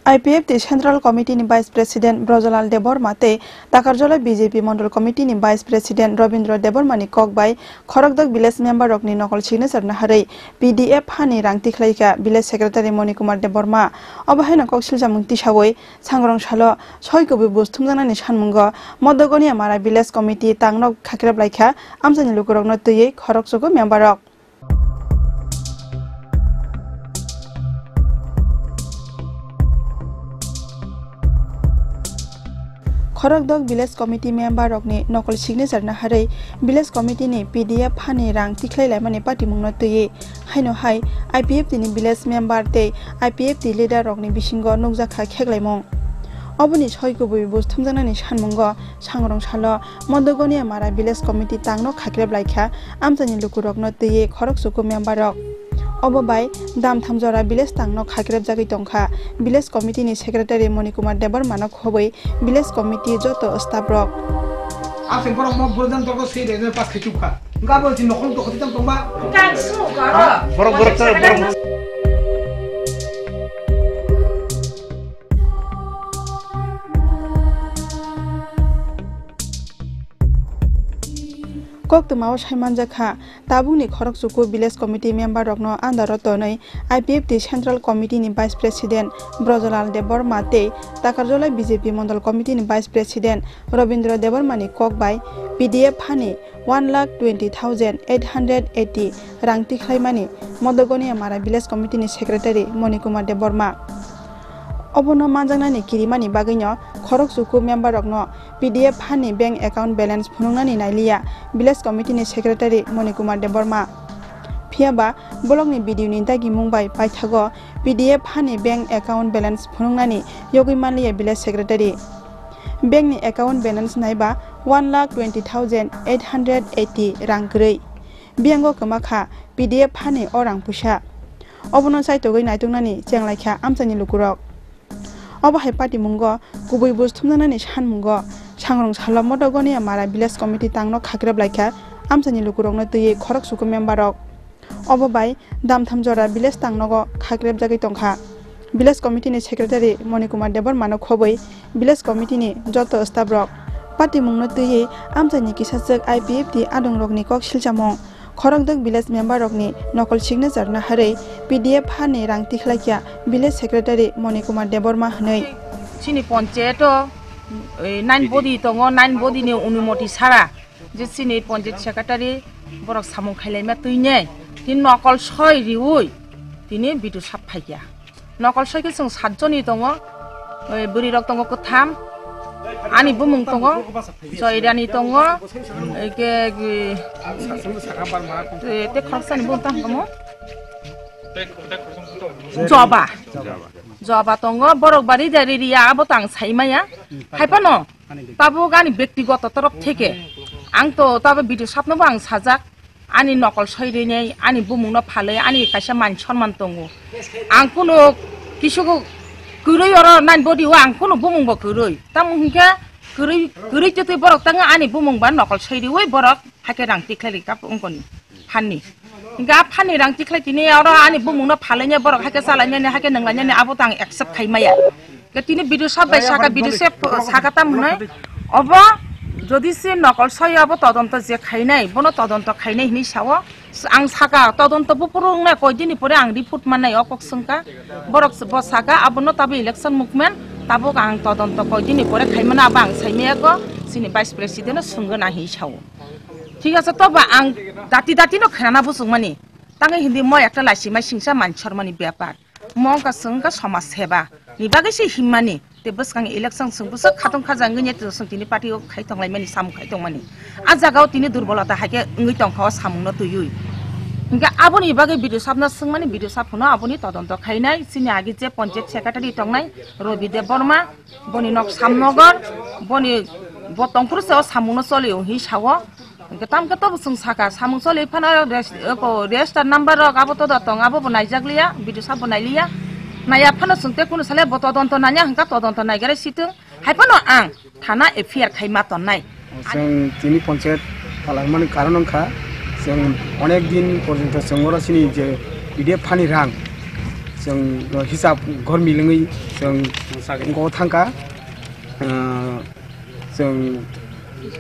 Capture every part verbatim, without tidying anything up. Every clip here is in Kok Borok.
I P F T Central Committee ni Vice President Brojalal Debbarma tei Takarjala B J P Mondol Committee ni Vice President Robindra Debbarma ni kok bai khorokdok village member rokni nokol signature naharwi P D F hani rang tikhlaikha village secretary Moni Kumar Debbarma. Obo haino kok silchamung tisawi sangrong salo soi kubui buj thumjaknani sanmungo Modogoniya Mara Village Committee tangno khakrep laikha amchaini lukurokno twiwi khorokchuku member rok. Khorokdok Village Committee member rokni nokol signature naharwi Village Committee ni P D F hani rang tikhlai laimani patimungno twiwi haino hai I P F T ni village member tei I P F T leader rokni bisingo nukjakha kheklaimung. Oboni soi kubui buj thumjaknani sanmungo sangrong salo Modogoniya Mara Village Committee tangno khakrep laikha amchaini lukurokno twiwi khorokchuku member rok. Obo bai Damtham Jora village tangno khakrepjagwi tongkha village committee ni secretary Moni Kumar Debbarma no khobwi village committee joto staff rok. Aswk borok mo burujang torko swi de pas khe chukha. Gabo si nokol to khoti tang tongma. Borok borok ta borok. Koktwmao saimanjakha, tabukni khorokchuku village committee member rokno andaro tonwi I P F T Central Committee ni Vice President Brojalal Debbarma tei Takarjala B J P Mondol Committee ni Vice President Robindra Debbarma ni kok bai P D F hani one lakh twenty thousand eight hundred eighty rang tikhlaimani Modogoniya Mara Village Committee ni Secretary Moni Kumar Debbarma. Obono manjaknani kirimani bagwino khorokchuku member rokno P D F hani bank account balance phunuknani nailiya village committee ni secretary Moni Kumar Debbarma. Phiyaba bolokni video ni dagimung bai paithago P D F hani bank account balance phunuknani yogwi manliya village secretary. Bank ni account balance naiba one lakh twenty thousand eight hundred eighty rang kwrwi. Biyango kwmakha P D F hani o rang puisa. Obono chaitogwi naituknani chenglaikha amchaini lukurok. Obo hai patimungo kubui buj thumjaknani sanmungo sangrong salo Modogoniya Mara Village Committee tangno khakrep laikha amchaini lukurokno twiwi khorokchuku member rok. Obo bai Damtham Jora village tangnogo khakrepjagwi tongkha. Village committee ni secretary Moni Kumar Debbarma no khobwi village committee ni joto staff rok. Patimungno twiwi amchaini kisachwk I P F T adongrokni kok silchamung. Khorokdok village member rokni nokol signature naharwi P D F hani rang tikhlaikha village secretary Moni Kumar Debbarma hwnwi. Chini ponchayato, eh, nine body tongo, nine body ni onumoti sara je chini ponchayat secretary borok samung khailaima twinai tini nokol soi riwi tini bidu sap phaikha. Nokol soi khe chwng satjoni tongo, eh, bwrwi rok tongo kwtham, ani bumung tongo, Joyrani tongo, eke, eh, te khoroksa ni bumung tamo? Joba. Joba tongo, borok bari jari riya, abo tang saimaya. Hai phano, tabuk ani bektigoto torof theke, ang to tabo bidu sapno bo ang sajak. Ani nokol soi rinai, ani bumungno phalwi, ani kaisa man sonman tongo. Ang kuno kisu kwrwi oro nine body o ang kuno bumung bo kwrwi. Tamo hinkhe kwrwi, kwrwi twi borok tangwi ani bumung ba nokol soi riwi borok haikhe rang tikhlai ri kap wngkoni phanni. Hinkhe a phanni rang tikhlai tini oro ani bumungno phalwi borok haikhe chalainani, haikhe nwnglainani abo tang accept khai maya. Ke tini video sab bai saka video se saka tam hwnwi. Obo jodi se nokol soi abo todonto je khainai, bono todonto khainai hwnwi sao. Ang saka todonto buphuru wngnai koi dini pore ang report mannai o kok swngkha. Borok bo saka abono tabo election movement tabuk ang todonto koi dini pore khaimano abo ang saimaya go chini vice president no swngwi na hwnwi sao. Thik ase, toba ang dati dati no khainana buchung mani. Tangwi hindi mo ekta laisi mai singsa manchormani bepar. Mo wngkha chwng wngkha somaj seba ni bagwi se himmani. Tei bwskang election chwng bwswk khatong khajak wngwi ne chwng tini party o khai tonglaimani, samung khai tongmani. A jaga o tini durbolota hai khe wngwi tongkha o samung no twiwi. Hinkhe aboni bagwi B D O sab no swngmani, B D O sab hwno aboni todonto khainai, chini agi je panchayat secretary tongnai Robi Debbarma, boni nok Samnogor, boni bo tongphuru se o samung no choli o hinwi sao. Hinkhe tamo khe tobo chwng saka, samung choli phano res-, eko register number rok abo todo tong, abo bo naijak liya, B D O sabo nai liya. Naiya phano chwng tei kunu sale bo todonto nanya hwnkha, todonto naigerai sitwng. Hai phano ang thana F I R khai ma tonnai. Chwng tini panchayat palangmani karon wngkha, chwng onek din porjonto chwng oro chini je P D F hani rang, Chwng hisab ghor milwngwi chwng go thangkha. Ah, chwng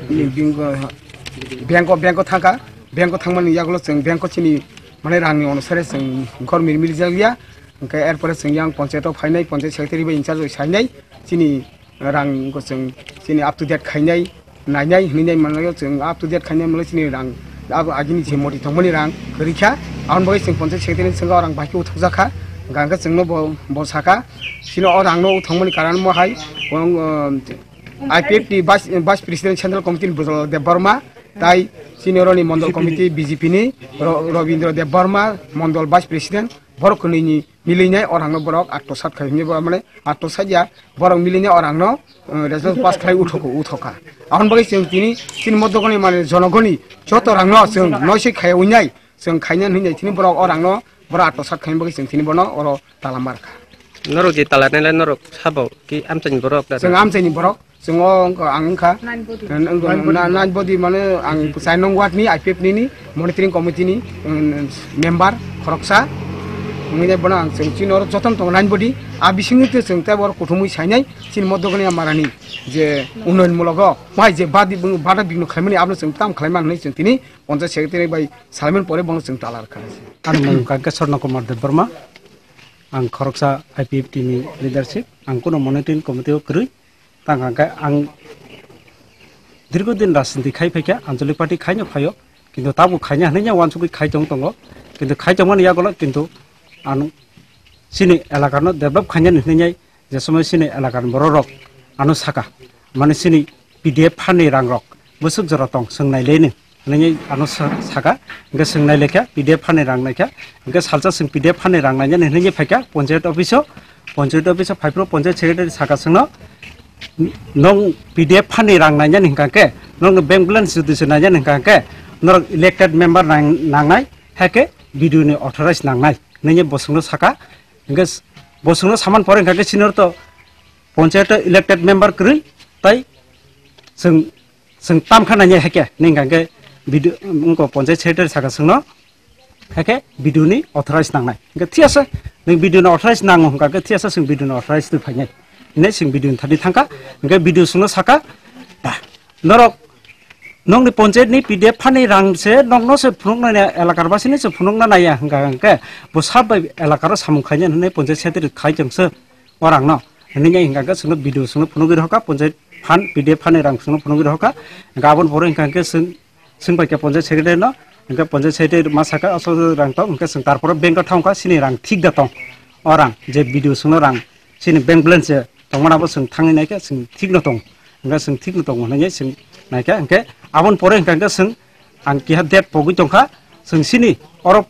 bing-, bing-, bank o, bank o thangkha. Bank o thangmani yagulo chwng bank o chini, mane, rangni onusare chwng ghor mil-, milijak ya. Hwnkhe erpore chwng yang panchayat o phainai, panchayat secretary bai in charge bai sainai. Chini rang go chwng chini up to date khainai, nainai hinwi nai manlai, chwng up to date khainai manlai chini rang abo agini je moti tongmani rang kwrwi kha. Aboni bagwi chwng panchayat secretary ni thwngwi o rang bai khe uthokjak kha. Hwnkhe chwngno bo, bo saka chini o rangno uthokmani karon mo hai, o, um, I P F T ni vice, vice president central committee ni Bujal Debbarma, tai chini oroni mondol committee B J P ni Ro-, Robindra Debbarma, mondol vice president, borok kwnwi ni milinai o rangno borok atmosat khai hinwi bo, mane, atmosat ya, borok milinai o rangno, uh, result pass khlai uthoko, uthoka. Aboni bagwi chwng tini, chini modogoni, mane, jonogoni joto rangno chwng noisoi khai uinai, chwng khaina hinwi tini borok o rangno borok atmosat khaina bagwi chwng tini bono oro tala mar kha. Norok je tala nailai norok sabo ki amchaini borok da? Chwng amchaini borok. Chwng o wngkha, ang wngkha. Nine body. Ang wngkha, nine body. Na-, nine body mane ang chai nong ward ni I P F T ni monitoring committee ni, um, member khoroksa. Wngwi nai bono ang chwng chini oro jotono tongo nine body. A bisingo tei chwng tei borok kuthumwi sainai chini modogoni amarani je unnoyon mulogo wahai je badi-, bada bigno khlaimani abono chwng tam khlaiman hinwi chwng tini panchayat secretary bai salaiman pore bono chwng talar kha. Ani mung kha khe Swarna Kumar Debbarma. Ang khoroksa I P F T ni leadership. Ang kuno monitoring committee o kwrwi. Tang hwnkhe ang dirgo din rajniti khai phaikha, Anchalik party khaino phaio, kintu tabuk khaina hinwi uansugwi khai tong tongo, kintu khai tongmani yagulo kintu ang chini elakano develop khainani hinwi je somoi chini elakani bororok ano saka, mane chini P D F phanni rangrok bwswk jora tong chwng naileno. Hinwi ano sa-, saka, hwnkhe chwng nailaikha, P D F phanni rang naikha, hwnkhe salsa chwng P D F phanni rang nainani hinwi phaikha panchayat office o, panchayat office o phaiphuru panchayat secretary saka chwngno, "Nwng P D F phanni rang nainani hwnkha khe, nwng bank balance jodi se nainani hwnkha khe, norok elected member nang-, nangnai, haikhe B D O ni authorized nangnai," hinwi bo chwngno saka, hwnkhe s-, bo chwngno saman pore hwnkha khe senior to panchayat o elected member kwrwi, tai chwng Chwng tam kha nanya hai khe, nini hwnkha khe B D O, wngkha panchayat secretary saka chwngno, hai khe B D O ni authorized nangnai. Hwnkhe thik ase, nwng B D O ni authorized nango hwnkha khe thik ase, chwng B D O ni authorized twi phainai. Hinwi chwng B D O ni thani thangkha, hwnkhe B D O chwngno saka, "Ba, norok nokni panchayat ni P D F phanni rang se nokno se phunuknani elakar basini se phunukna naiya," hwnkha hwnkhe bo sab bai elakar o samung khainai hinwi panchayat secretary khai chwngse. O rangno hinwi hwnkha khe chwngno B D O chwngno phunugwi rwkha, panchayat phan, P D F phanni rang chwngno phunugwi rwkha. Hwnkha aboni pore hwnkha khe chwng, chwng bai khe panchayat secretary no, hwnkha panchayat secretary ma sakha, "Aswk rang tong," hwnkha chwng tarpore bank o thangkha, chini rang thik da tong. O rang je B D O chwngno rang chini bank balance je tongmani abo chwng thangwi naikha, chwng thik no tong. Hwnkha chwng thik no tongo hinwi chwng naikha, hwnkhe aboni pore hwnkha khe chwng ang keha date pogwi tongkha, chwng chini oro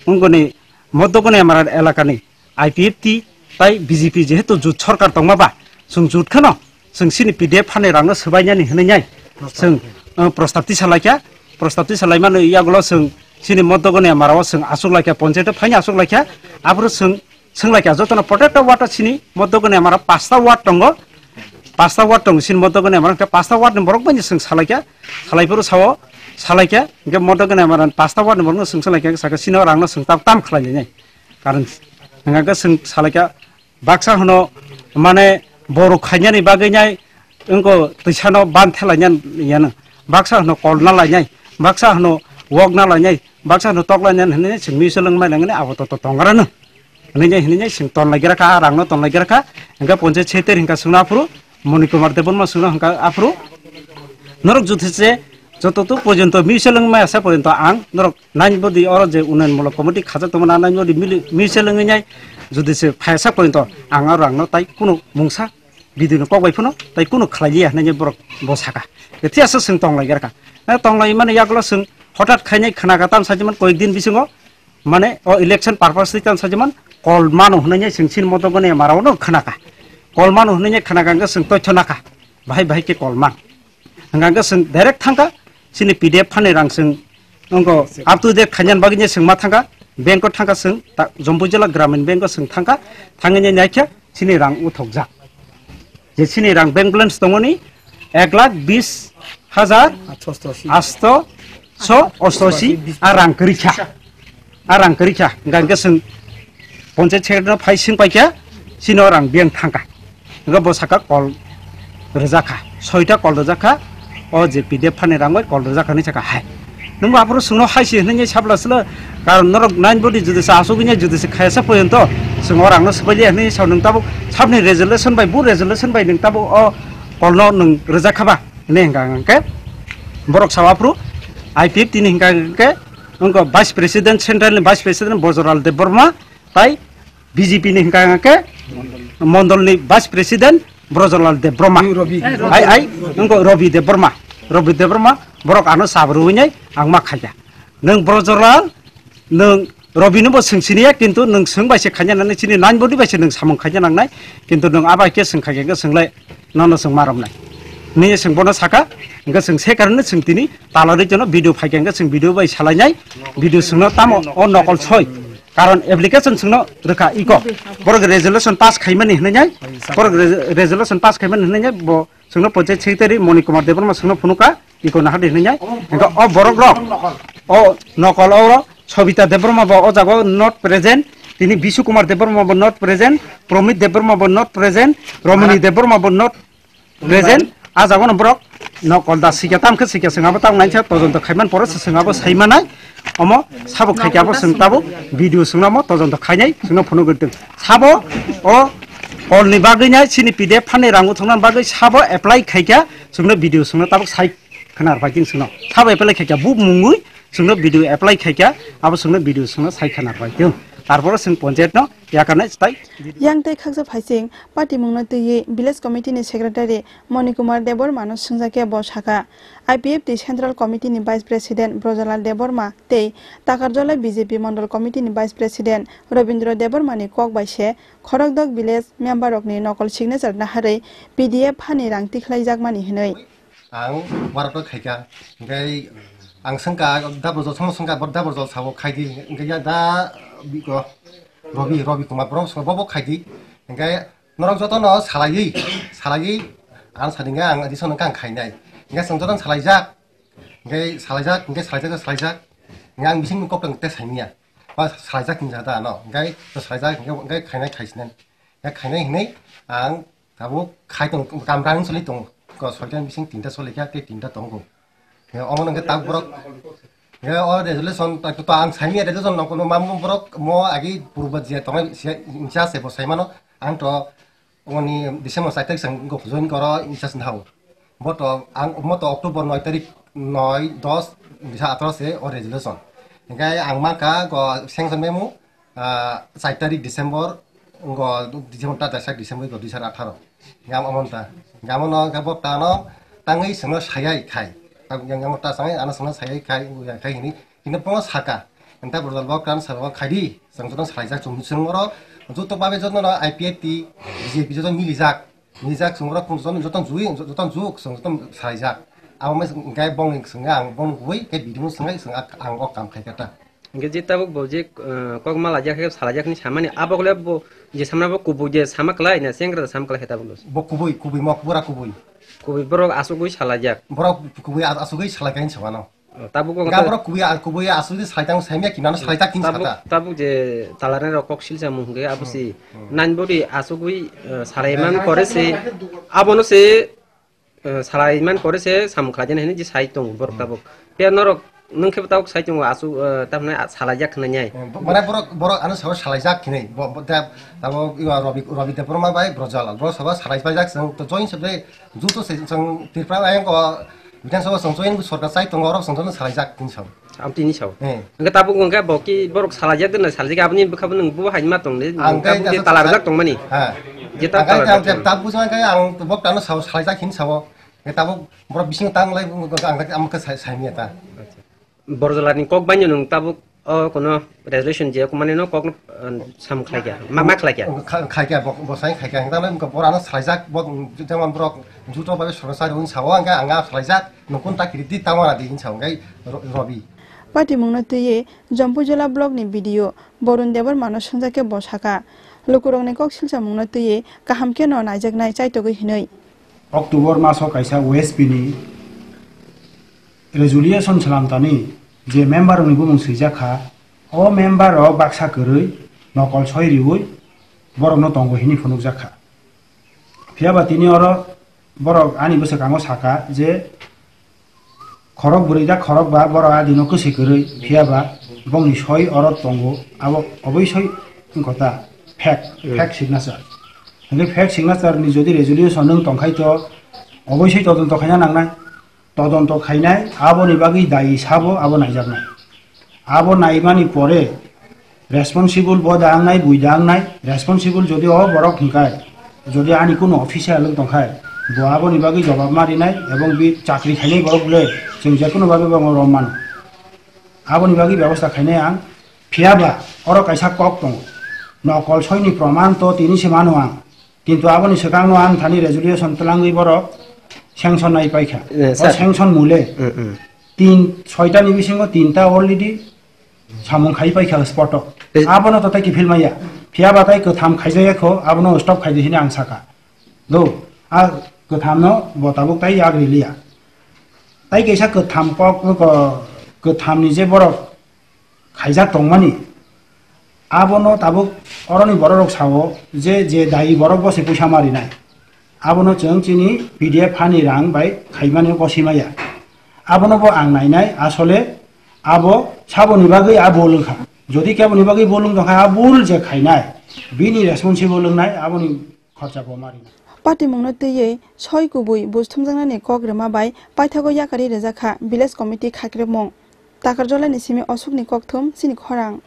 wngoni Modogoni Amara elakani I P F T tai B J P jehetu jut sorkar tongma ba, chwng jut kheno chwng chini P D F phanni rangno swbainani hinwi nai chwng, uh, prostab tisa laikha, prostab tisa laimani yagulo chwng chini Modogoni Amara o chwng achuk laikha, panchayat o phaini achuk laikha, aphuru chwng, chwng laikha jotono protected ward o chini Modogoni Amara pasta ward tongo, pasta ward tongo chini Modogoni Amara, hwnkhe pasta ward ni borok bai chwng salaikha, salaiphuru sao salaikha, hwnkhe Modogoni Amara pasta ward ni borokno chwng salaikha, saka chini o rangno chwng tam, tam khlai lainai. Karon hwnkha khe chwng salaikha, baksa hwno, mane, borok khainani bagwi nai wngkha twisano ban thelainani yano. Baksa hwno kol na lainai, baksa hwno wok na lainai, baksa hwno tok lainani hinwi chwng mutual wngmai nangani abo to, to tongrano. Hinwi nai, hinwi nai chwng ton laigra kha, a rangno ton laigra kha. Hwnkha panchayat secretary hwnkha chwngno aphuru, Moni Kumar Debbarma chwngno hwnkha aphuru, norok juthise joto to porjonto mutual wngmai asa porjonto ang norok nine body oro je unnayon mulok committee khajak tongmani nine body mili-, mutual wngwi nai juthise phaiya sak porjonto ang aro rangno tai kunu mungsa B D O ni kok bai phano tai kunu khlai liya hinwi borok bo saka. Tei thik asa chwng tong laigra kha. Na tong laimani yagulo chwng hothat khainai khna kha tam sajimani koyek din bisingo. Mane, o election purpose twi tang sajiman, kol mano hinwi chwng chini Modogoni Amara o no khna kha. Kol mano hinwi khna kha, hwnkhe chwng toitho na kha. Bahai bahai khe kol man. Hwnkha hwnkhe chwng direct thang kha, chini P D F phanni rang chwng, wngkha up to date khainani bagwi chwng ma thang kha, bank o thang kha chwng, ta, Jampui Jila Gramin Bank o chwng thang kha, thangwi nai kha, chini rang uthokjak. Je chini rang bank balance tongmani ek lakh bis hajar atso so ostosi a rang kwrwi kha. A rang kwrwi kha. Hwnkha hwnkhe chwng Panchayat secretary no phai sing paikha, chini o rang biyang thangkha. Hingke bo saka kol rwjakha, soita kol rwjakha, o je P D F phani rang bai kol rwjakha hinwi saka hai. Nwng bo aphuru chwngno hai se hinwi sabla silo, karon norok nine body judisi asugwi judisi khayasa poyonto chwng o rangno swbailiya hinwi sao nwng tabuk sabni resolution bai bu resolution bai nwng tabuk o kolno nwng rwjakha ba hinwi hingka hingke borok sao aphuru I P F T ni hingka hingke nwng vice president, central ni vice president Bojorlal Debbarma tai B J P ni hingka hingke mondol ni vice president Brojolal Debbarma. Ai, ai, nwng Robi Debbarma. Robi Debbarma, borok ano sab rwinai ang ma khaikha. Nwng Brojolal, nwng Robi no bo swng siniya, kintu nwng swng bai se khaina nangnai, chini nine body bai se nwng samung khaina nangnai, kintu nwng abo hai khe swng khaikha hingke swng lai nono swng ma romnai. Nini swng bono saka, hingke swng se karone swng tini tala rwi jono video phaikha hingke swng video bai salainai, video swngno tamo o nokol soi. Karon application chwngno rwkha iko. Borok resolution pass khaimani hinwi nai. Borok re-, resolution pass khaimani hinwi nai. Bo chwngno panchayat secretary Moni Kumar Debbarma chwngno phunukha iko nahardi hinwi nai. Hingke o borok rok, o nokol oro Sobita Debbarma bo o jaga not present. Tini Bishu Kumar Debbarma bo not present. Promit Debbarma bo not present. Romani Debbarma bo not present, a jaga no borok nokol da sikya tam khe sikya swng abo tam naisa todonto khaiman pore se swng abo saimanai. Omo sabo khaikya bo swng tabuk video swngno mo todonto khainai swngno phunuk gwi tong. Sabo o kol ni bagwi nai chini P D F phani rang uthokna bagwi sabo apply khaikya swngno video swngno tabuk sai khwnar bai tin swngno. Sabo apply khaikya bu mungwi swngno video apply khaikya abo swngno video swngno sai khwnar bai tong. Tarpore swng panchayat no yakarnai stai. Yang tei khaksa phaising Patimungno twiwi Village Committee ni Secretary Moni Kumar Debbarma no swngjak khe bo sakha, I P F T Central Committee ni Vice President Brojolal Debbarma tei Takarjola B J P Mondol Committee ni Vice President Robindra Debbarma ni kok bai se khorokdok village member rok ni nokol signature naharwi P D F hani rang tikhlaijakmani hwnwi. Ang warak khaikha, hingke ang swngkha, da Brojol, somo swngkha, bo da Brojol sabo khaidi, hingke ya da biko Robi, Robi Kumar, borok swngkha, bo bo khaidi, hingke Norok jotono salaiwi, salaiwi, ang sadingkha ang addition wngkha ang khainai. Hingke chwng jotono salaijak, hingke salaijak, hingke salaijak, salaijak. Hingke ang bisingni koktwng tei saimanya. Ba salaijak hinwi sa da ano. Hingke salaijak, hingke, hingke khainai, khaisinai. Hingke khainai hinwi ang tabuk khai tong, kamra wng soli tongo. Ko soita bising tinta solikha, tei tinta tongo. Omo nangkhe tak borok. Hingke o resolution, tak to ang saimanya resolution nokno mamung borok mo agi purba je tongnai se, incha se bo saimano. Ang to Oni December char tarik sang go join koro, incha sini hao. Bo to ang, mo to October noi tarik, noi, dos, bisa atoro se o resolution. Hingke ang mangka go sanction memo, ah, char tarik December, go December ta, char December go dui hajar atharo. Gam amon ta. Gam no ga bo ta no tangwi sengno sayai khai. Gam, gam ta sangai ano sengno sayai khai, khai hini. Hino pongo saka, enta borok bo kan sabo khaidi, chwng joto salaijak, chwng, chwng oro joto babe joto no I P F T, B J P joto milijak, milijak chwng oro joto, joto jui, joto juk, chwng joto salaijak. Abo mai gai bong swngya ang bong gui, ke bidimu swngya swng ang o kam khai kata. Hingke je tabuk bo je, eh, kok ma laijak khe salaijak hinwi samani, abo khle bo je samna bo kubui je sama klai na, sengra sama klai khe tabuk lo. Bo kubui, kubui mo, pura kubui. Kubui borok asugui salaijak. Borok kubui as-, asugui salai kain sabano. Oh, tabuk o Ga kata borok kubui a-, kubui asugui salai tang saimya kinano salai tak tin tabuk, sata. Tabuk je talarni rok kok silsa mung hingke abo si Hmm. Nine body asugui, eh, salai man kore se abono se, eh, salai man kore se samung khlai jani hinwi je sai tongo borok Hmm. tabuk. Te norok nwng khe tabuk sai tongo asu, eh, tamni a-, salaijak hinwi nai. Eh, bo-, mane borok, borok ano sao salaijak hinwi. Bo, bo, te, tabo iwa Robi, Robi Debbarma bai Brojolal. Borok sabo salai paijak chwng to join se bai Juto se chwng Tripura ayang ko Bidhan Sabha chwng join sorkar chai tongo, oro chwng joto salaijak tin sao. Ang tini sao. Eh. Hingke tabuk hingke bo ki borok salaijak dena salaijak aboni bwkha bo nwng bo hai ma tong de. Ang Tabuk khe je asa talarjak tongmani. Ha. Je tab Ang khe talarjak ang tong. Tab bujang khe ang bo tano sao salaijak hin sao. Hingke tabuk borok bising tang lai ang khe am khe sai, sai miya ta. Borjolani kok baino nwng tabuk o kono resolution je kumani no kok, eh, sam khlai kya, ma, ma khlai kya. Kha-, khai kya, bo, bo sai khai kya. Tamo wngkha borano salaijak, bo, jemon borok juto bai sorkar wng sao, hingke ang salaijak, nukun ta kiri di, tamo na di, hinsa, hingke ro-, Robi. Patimungno twiwi Jampui Jola block ni B D O Borun Debbarma no swngjak khe bo sakha, lukurokni kok silchamungno twiwi kaham khe no naijaknai chaitogwi hinwi. October maso kaisa O S P ni resolution swlamtani je member rokni bumung swijak kha, o member rok baksa kwrwi nokol soi riui borokno tongo hini phunukjak kha. Phiya ba tini oro borok ani bwswkango saka je khorok bwrwi da khorok ba borok a dino kwswi kwrwi, phiya ba bongni soi oro tongo, abo oboi soi wngkha ta fake, Hmm. fake signature. Hingke fake signature ni jodi resolution nwng tongkhai to oboi soi todonto khaina nangnai. Todonto khainai, aboni bagwi dayi sabo abo naijaknai. Abo naimani pore responsible bo da wngnai, bui da wngnai, responsible jodi o borok hingkai, jodi ani kunu official wng tongkhai, bo aboni bagwi jobab ma rinai ebong bi chakri khainai borok le chwng jekunu bagwi bo rom mano. Aboni bagwi bebosta khainai ang, phiya ba oro kaisa kok tongo. Nokol soini proman to tini se mano ang. Kintu aboni swkangno ang thani resolution twlangwi borok sanction nai paikha. Eh, O sir. Sanction mule Mm, mm. Tin, soita ni bisingo tinta already samung khai paikha spot o. Eh. Abono to tai kiphil maya. Phiya ba tai kwtham khaijaya kho, abono stop khaidi hini ang saka. Do, a kwthamno bo tabuk tai yak riliya. Tai kaisa kwtham kok, ko-, kwtham ni je borok khaijak tongmani, abono tabuk oroni bororok sao je, je dayi borok bo se puisa ma rinai. Abono chwng chini P D F hani rang bai khaimani bo simaya. Abono bo ang nainai, asole abo saboni bagwi a bul wngkha. Jodi keboni bagwi bul wng tongkha, a bul je khainai, bini responsible wngnai, aboni khorcha bo ma rinai. Patimungno twiwi soi kubui buj thumjaknani kok rwma bai paithago yakari rwjak kha village committee khakrepmung. Takarjolani simi Osukni kokthum chini khorang.